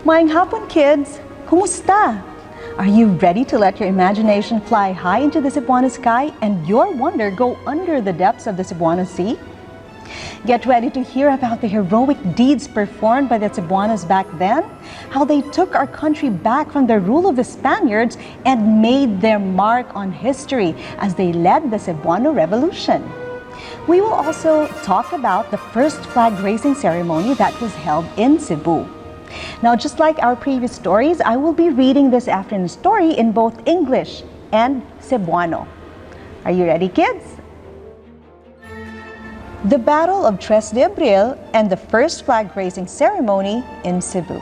Maayong hapon, kids! Kumusta? Are you ready to let your imagination fly high into the Cebuano sky and your wonder go under the depths of the Cebuano Sea? Get ready to hear about the heroic deeds performed by the Cebuanos back then, how they took our country back from the rule of the Spaniards and made their mark on history as they led the Cebuano Revolution. We will also talk about the first flag raising ceremony that was held in Cebu. Now, just like our previous stories, I will be reading this afternoon's story in both English and Cebuano. Are you ready, kids? The Battle of Tres de Abril and the first flag raising ceremony in Cebu.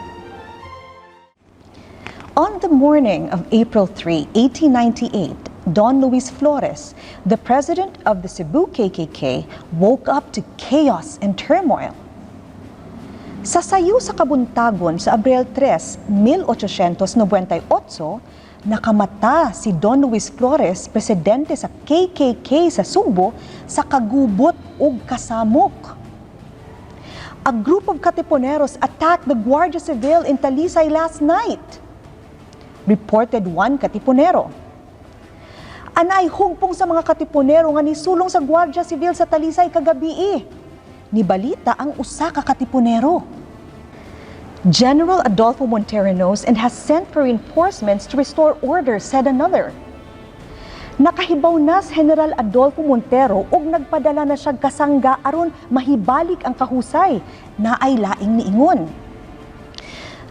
On the morning of April 3, 1898, Don Luis Flores, the president of the Cebu KKK, woke up to chaos and turmoil. Sa sayo sa kabuntagon sa Abril 3, 1898, nakamata si Don Luis Flores, presidente sa KKK sa Sugbo, sa kagubot ug kasamok. "A group of Katipuneros attacked the Guardia Civil in Talisay last night," reported one Katipunero. "Anaay hugpong sa mga Katipunero nga nisulong sa Guardia Civil sa Talisay kagabii," nibalita ang usa ka Katipunero. "General Adolfo Montero knows and has sent for reinforcements to restore order," said another. "Nakahibaw na si General Adolfo Montero ug nagpadala na siya kasangga aron mahibalik ang kahusay," naay laing niingon.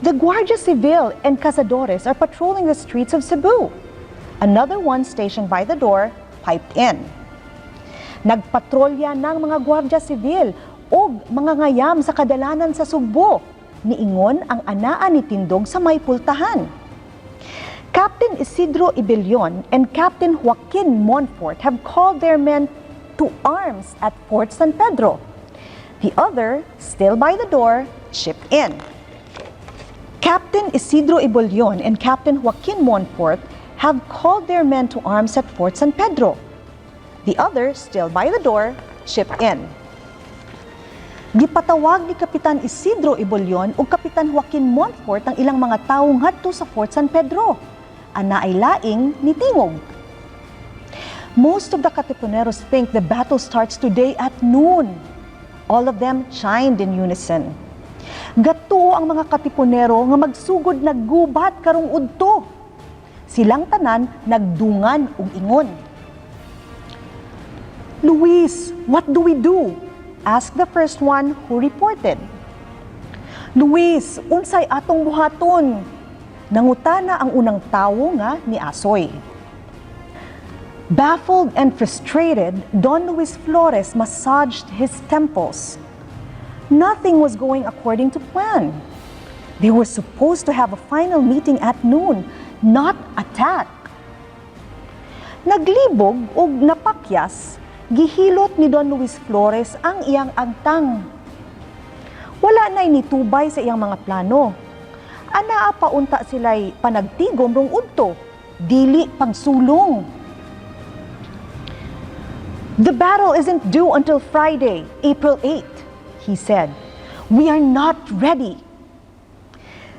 "The Guardia Civil and Cazadores are patrolling the streets of Cebu," another one stationed by the door piped in. "Nagpatrolya ng mga Guardia Civil ug mga ngayam sa kadalanan sa Sugbo," niingon ang anaa nitindog sa may pultahan. "Captain Isidro Ibelion and Captain Joaquin Monfort have called their men to arms at Fort San Pedro," the other, still by the door, chipped in. "Captain Isidro Ibolion and Captain Joaquin Monfort have called their men to arms at Fort San Pedro," the other, still by the door, chipped in. "Gipatawag ni Kapitan Isidro Ibolion ug Kapitan Joaquin Monfort ang ilang mga tawo ngadto sa Fort San Pedro," anaay laing nitingog. "Most of the Katipuneros think the battle starts today at noon." All of them chimed in unison. "Gatuo ang mga Katipunero nga magsugod nag gubat karong udto." Silang tanan nagdungan og ingon. "Luis, what do we do?" asked the first one who reported. "Luis, unsay atong buhaton?" nangutana ang unang tawo nga niasoy. Baffled and frustrated, Don Luis Flores massaged his temples. Nothing was going according to plan. They were supposed to have a final meeting at noon, not attack. Naglibog og napakyas, gihilot ni Don Luis Flores ang iyang agtang. Wala na'y nitubay sa iyang mga plano. Anaa pa unta sila'y panagtigom rong udto, dili pagsulong. "The battle isn't due until Friday, April 8," he said. "We are not ready."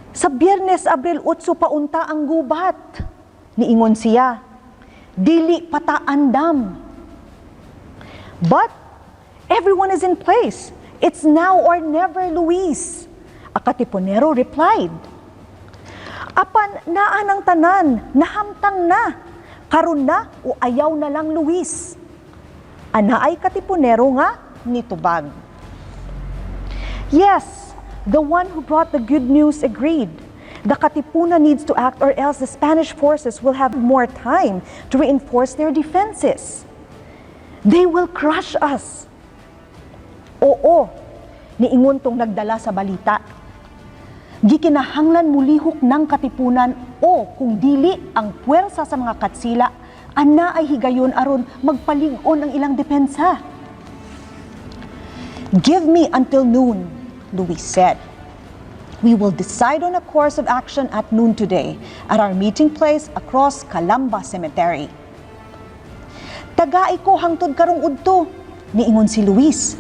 "Sa Biyernes, Abril 8 pa unta ang gubat," niingon siya. "Dili pa ta andam." "But everyone is in place. It's now or never, Luis," a Katipunero replied. "Apan naa nang tanan, nahamtang na. Karon na o ayaw na lang, Luis," anaay Katipunero nga nitubag. "Yes," the one who brought the good news agreed. "The Katipunan needs to act or else the Spanish forces will have more time to reinforce their defenses. They will crush us." "Oo," niingon tong nagdala sa balita. "Gikinahanglan mulihok ng Katipunan o kung dili ang puwersa sa mga Katsila anaay higayon aron magpalig-on ang ilang depensa." "Give me until noon," Luis said. "We will decide on a course of action at noon today at our meeting place across Calamba Cemetery." "Tagai ko hangtod karong udto," niingon si Luis.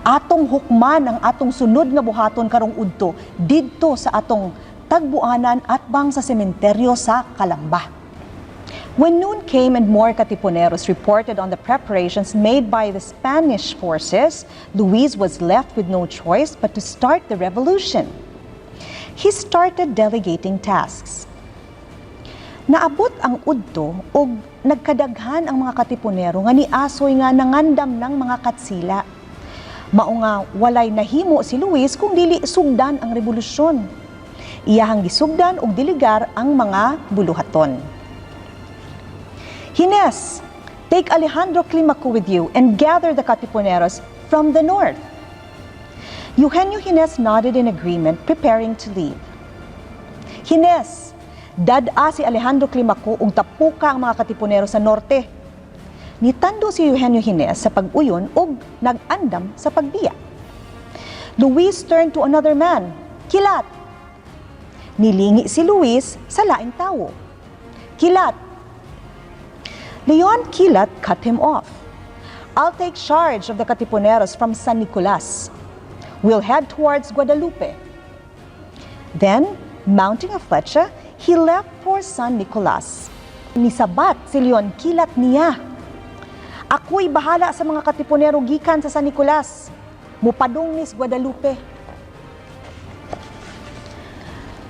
"Atong hukman ang atong sunod nga buhaton karong udto didto sa atong tagbuanan atbang sa sementeryo sa Calamba. When noon came and more Katipuneros reported on the preparations made by the Spanish forces, Luis was left with no choice but to start the revolution. He started delegating tasks. Naabot ang udto ug nagkadaghan ang mga Katipunero nga niasoy nga nangandam ng mga Katsila. Mao nga walay nahimo si Luis kung dili sugdan ang rebolusyon. Iyahang gisugdan og diligar ang mga buluhaton. "Gines, take Alejandro Climaco with you and gather the Katipuneros from the north." Eugenio Gines nodded in agreement, preparing to leave. "Gines, dad-a si Alejandro Climaco ug tapuka ang mga Katipunero sa norte." Nitando si Eugenio Gines sa pag-uyon ug nag-andam sa pagbiya. Luis turned to another man. "Kilat!" Nilingi si Luis sa laing tawo. "Kilat!" Leon Kilat cut him off. "I'll take charge of the Katipuneros from San Nicolas. We'll head towards Guadalupe." Then, mounting a flecha, he left for San Nicolas. Nisabat si Leon Kilat niya. "Ako'y bahala sa mga Katipunero gikan sa San Nicolas. Mupadong mi's Guadalupe."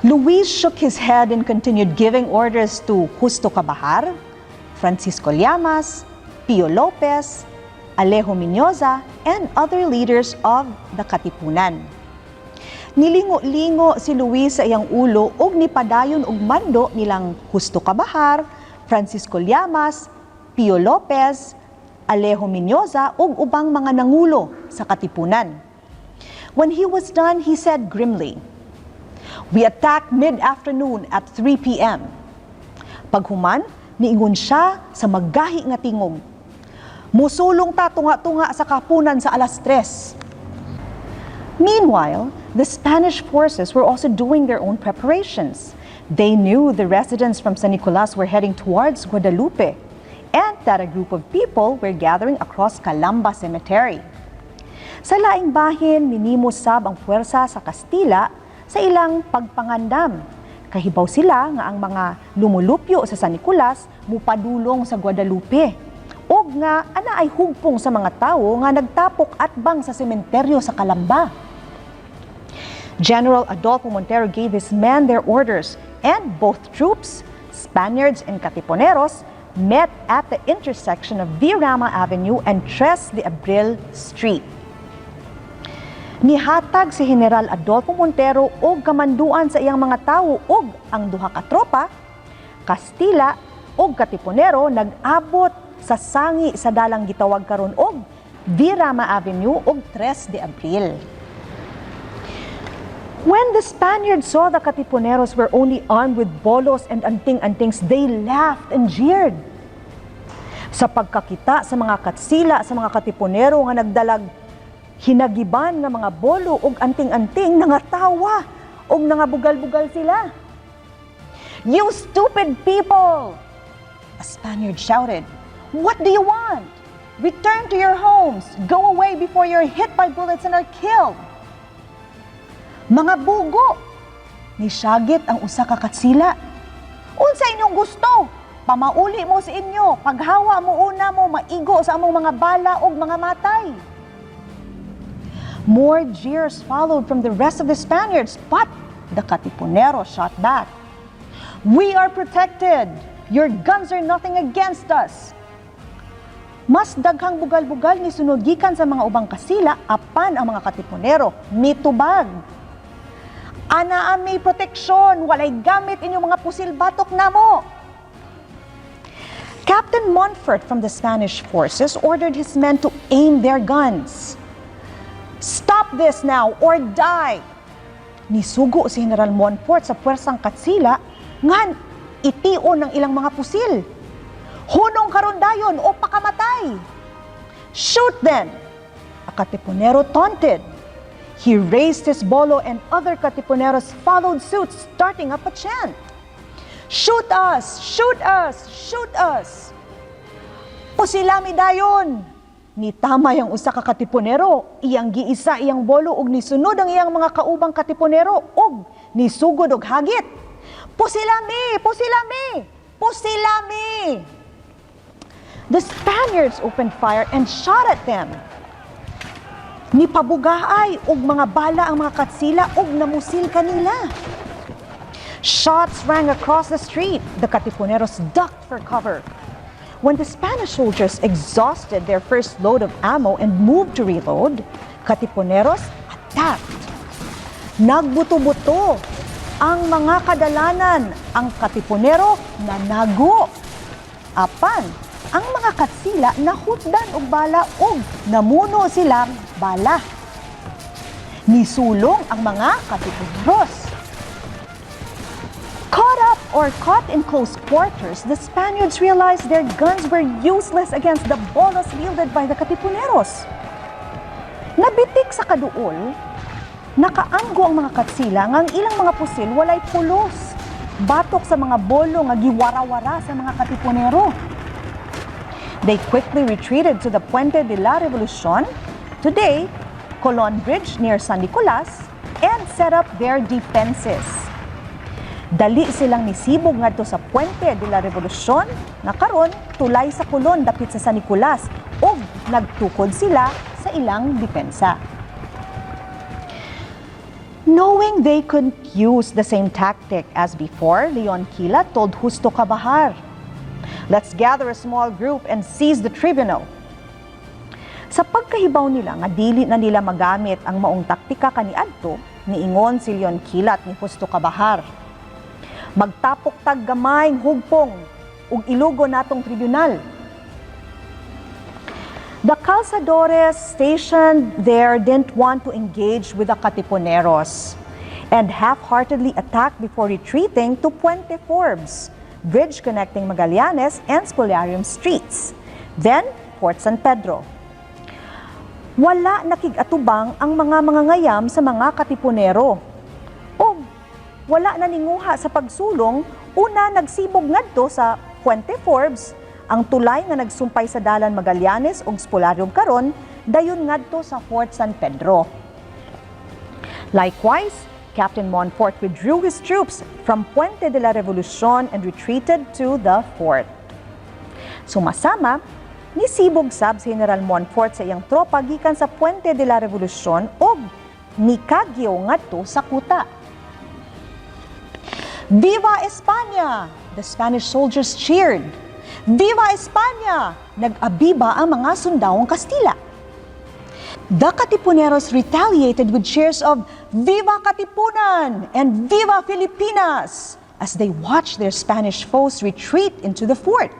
Luis shook his head and continued giving orders to Justo Cabajar, Francisco Llamas, Pio Lopez, Alejo Miñoza, and other leaders of the Katipunan. Nilingo-lingo si Luis sa iyang ulo ug nipadayon og mando nilang Justo Cabajar, Francisco Llamas, Pio Lopez, Alejo Miñoza ug ubang mga nangulo sa Katipunan. When he was done, he said grimly, "We attack mid-afternoon at 3 p.m." Paghuman, niingon siya sa maggahi nga tingog, "Musulong ta tunga-tunga sa kapunan sa alas 3." Meanwhile, the Spanish forces were also doing their own preparations. They knew the residents from San Nicolas were heading towards Guadalupe and that a group of people were gathering across Calamba Cemetery. Sa laing bahin, minimo sab ang puwersa sa Kastila sa ilang pagpangandam. Kahibaw sila nga ang mga lumulupyo sa San Nicolas mupadulong sa Guadalupe ug nga anaay hugpong sa mga tawo nga nagtapok atbang sa sementeryo sa Calamba. General Adolfo Montero gave his men their orders, and both troops, Spaniards and Katipuneros, met at the intersection of Virama Avenue and Tres de Abril Street. Nihatag si General Adolfo Montero og kamanduan sa iyang mga tawo ug ang duha ka tropa, Kastila ug Katipunero, nag-abot sa sangi sa dalang gitawag karon og Virama Avenue ug Tres de Abril. When the Spaniards saw the Katipuneros were only armed with bolos and anting-antings, they laughed and jeered. Sa pagkakita sa mga Katsila sa mga Katipunero nga nagdalag hinagiban nga mga bolo ug anting-anting, nangatawa ug nangabugal-bugal sila. "You stupid people!" a Spaniard shouted. "What do you want? Return to your homes. Go away before you're hit by bullets and are killed." "Mga bugo!" Nisyagit ang usa ka Katsila. "Unsa inyong gusto? Pamauli mo sa inyo, paghawa mo una mo, maigo sa among mga bala ug mga matay." More jeers followed from the rest of the Spaniards, but the Katipunero shot back. "We are protected. Your guns are nothing against us." Mas daghang bugal-bugal ni sunod gikan sa mga ubang Kastila, apan ang mga Katipunero mitubag. "Anaa may proteksyon, walay gamit inyong mga pusil batok namo." Captain Montfort from the Spanish forces ordered his men to aim their guns. "Stop this now or die!" Nisugo si General Montfort sa puwersang Katsila ngan tion ang ilang mga pusil. "Hunong karon dayon o pakamatay!" "Shoot then!" a Katipunero taunted. He raised his bolo and other Katipuneros followed suit, starting up a chant. "Shoot us! Shoot us! Shoot us! Pusilami dayon!" Nitamay ang usa ka katipunero, iyang giisa iyang bolo ug nisunod ang iyang mga kaubang katipunero ug nisugod og hagit. "Pusilami! Pusilami! Pusilami!" The Spaniards opened fire and shot at them. Nipabugaay og mga bala ang mga Katsila ug namusil kanila. Shots rang across the street. The Katipuneros ducked for cover. When the Spanish soldiers exhausted their first load of ammo and moved to reload, Katipuneros attacked. Nagbuto-buto ang mga kadalanan, ang Katipunero nanago. Apan, ang mga Katsila nahutdan og bala ug namuno silang bala. Nisulong ang mga Katipuneros. Caught up or caught in close quarters, the Spaniards realized their guns were useless against the bolos wielded by the Katipuneros. Nabitik sa kaduol, nakaanggo ang mga Katsila nga ang ilang mga pusil walay pulos batok sa mga bolo nga giwara-wara sa mga Katipunero. They quickly retreated to the Puente de la Revolucion, today Colon Bridge near San Nicolas, and set up their defenses. Dali silang nisibog ngadto sa Puente de la Revolucion nga karon tulay sa Colon dapit sa San Nicolas ug nagtukod sila sa ilang depensa. Knowing they couldn't use the same tactic as before, Leon Kilat told Justo Cabajar, "Let's gather a small group and seize the tribunal." Sa pagkahibaw nila nga dili na nila magamit ang maong taktika kaniadto, niingon si Leon Kilat ni Justo Cabajar, "Magtapok tag gamayng hugpong ug ilugo natong tribunal." The Calzadores stationed there didn't want to engage with the Katipuneros and half-heartedly attacked before retreating to Puente Forbes, bridge connecting Magallanes and Spoliarium streets, then Fort San Pedro. Wala nakig-atubang ang mga mangangayam sa mga Katipunero. O wala na ninguha sa pagsulong, una nagsibog ngadto sa Puente Forbes, ang tulay nga nagsumpay sa dalan Magallanes ug Spoliarium karon, dayon ngadto sa Fort San Pedro. Likewise, Captain Monfort withdrew his troops from Puente de la Revolucion and retreated to the fort. Sumasama, nisibog sab si General Monfort sa iyang tropa gikan sa Puente de la Revolucion ug nikagyo ngadto sa kuta. "Viva España!" The Spanish soldiers cheered. "Viva España!" Nag-abiba ang mga sundawong Kastila. The Katipuneros retaliated with cheers of "Viva Katipunan" and "Viva Filipinas" as they watched their Spanish foes retreat into the fort.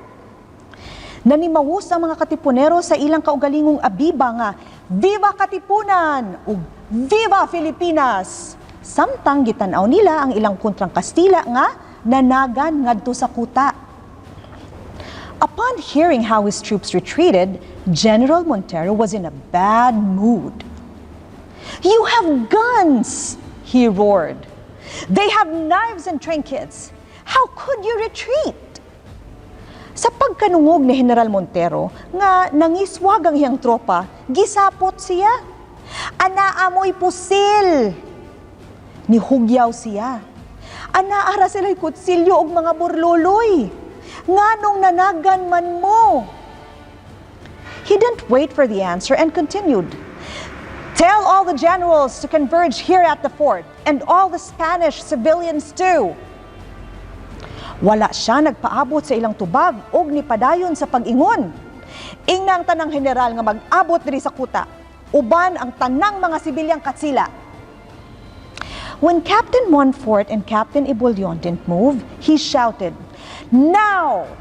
Nanimawos ang mga Katipunero sa ilang kaugalingong abiba nga "Viva Katipunan" ug "Viva Filipinas." Samtang gitan-aw nila ang ilang kontrang Kastila nga nanagan ngadto sa kuta. Upon hearing how his troops retreated, General Montero was in a bad mood. "You have guns," he roared. "They have knives and trinkets. How could you retreat?" Sa pagkanungog ni General Montero nga nangiswag ang iyang tropa, gisapot siya. "Anaa mo'y pusil." Nihugyaw siya. "Anaa ra sila'y kutsilyo og mga burluloy. Nganong nanagan man mo?" He didn't wait for the answer and continued, "Tell all the generals to converge here at the fort and all the Spanish civilians too." Wala siya nagpaabot sa ilang tubag og nipadayon sa pag-ingon. "Ingna ang tanang general nga mag-abot diri sa kuta, uban ang tanang mga sibilyang Katsila." When Captain Monfort and Captain Ebullion didn't move, he shouted, "Now!"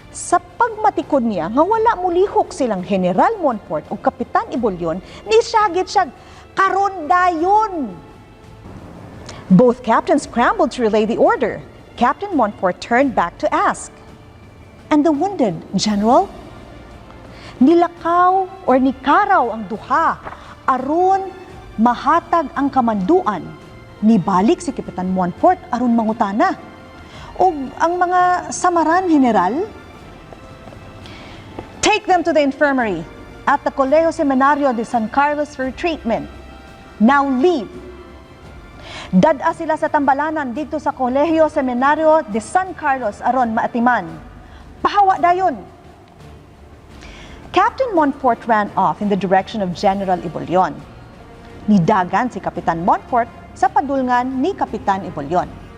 Sa pagmatikod niya nga wala mulihok silang General Monfort ug Kapitan Ebullion, nisagit siya, "Karon dayon!" Both captains scrambled to relay the order. Captain Monfort turned back to ask, "And the wounded, General?" Nilakaw or nikaraw ang duha aron mahatag ang kamanduan. Nibalik si Kapitan Monfort aron mangutana. "Og ang mga samaran, General?" "Take them to the infirmary." at the Colegio Seminario de San Carlos for treatment. Now leave." Dad-a sila sa tambalanan didto sa Colegio Seminario de San Carlos aron maatiman. Pahawa dayon. Captain Montfort ran off in the direction of General Ibolyon. Nidagan si Kapitan Montfort sa padulngan ni Kapitan Ibolyon.